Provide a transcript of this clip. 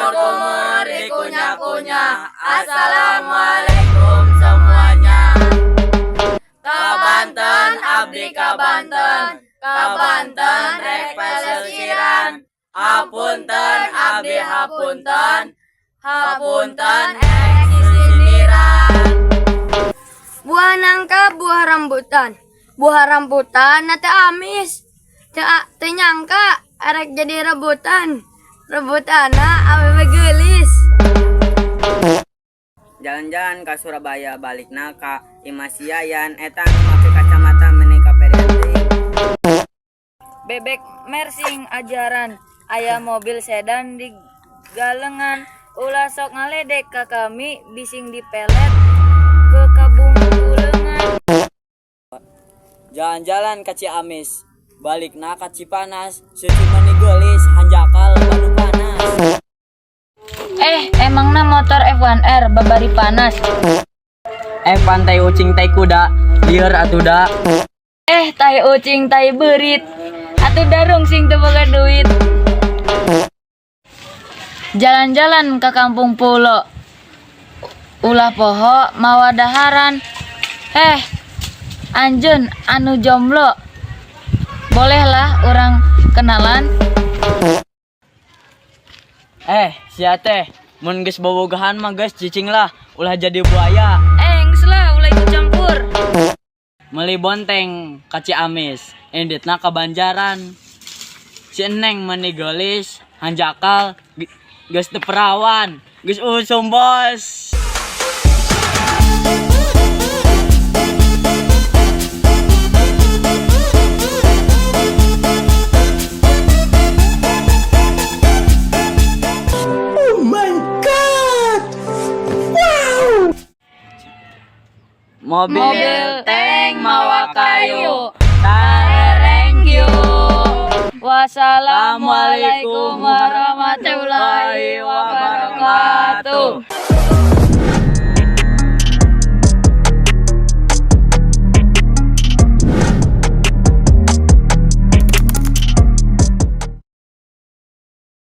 Kumur-kumur dikunyah-kunyah. Assalamualaikum semuanya. Ka Banten abdi, ka Banten. Ka Banten rek pelesiran. Hapunten abdi, hapunten. Hapunten ek sisindiran. Buah nangka, buah rambutan. Buah rambutan na teu amis. Teu teu nyangka arek jadi rebutan. Rebutanna awewe geulis. Jalan-jalan ka Surabaya, balikna ka imah si Yayan, eta anu make kacamata meni kaperean teuing. Bebek mersing ajaran, aya mobil sedan di galengan. Ulah sok ngaledek ka kami, bising dipelet ke kabungkulengan. Jalan-jalan ka Ciamis, balikna ka Cipanas, Suci meni geulis, hanjakal loba nu panas. Eh, emangna motor F1R babari panas? Eh, pan tai ucing tai kuda, lieur atuh da. Eh, tai ucing tai beurit. Atuh darung sing teu boga duit. Jalan-jalan ke kampung pulo. Ulah poho mawa daharan. Eh, anjeun anu jomblo. Bolehlah urang kenalan. Eh, sia teh, mun geus bobogohan mah geus cicing lah, ulah jadi buaya. Eh, geus lah, ulah ikut campur. Meuli bonteng ka Ciamis, inditna ka Banjaran. Si Eneng meni geulis, hanjakal geus teu perawan, geus usum, bos. Mobil, Mobil tank mawa kayu. Thank you. Wassalamualaikum warahmatullahi wabarakatuh.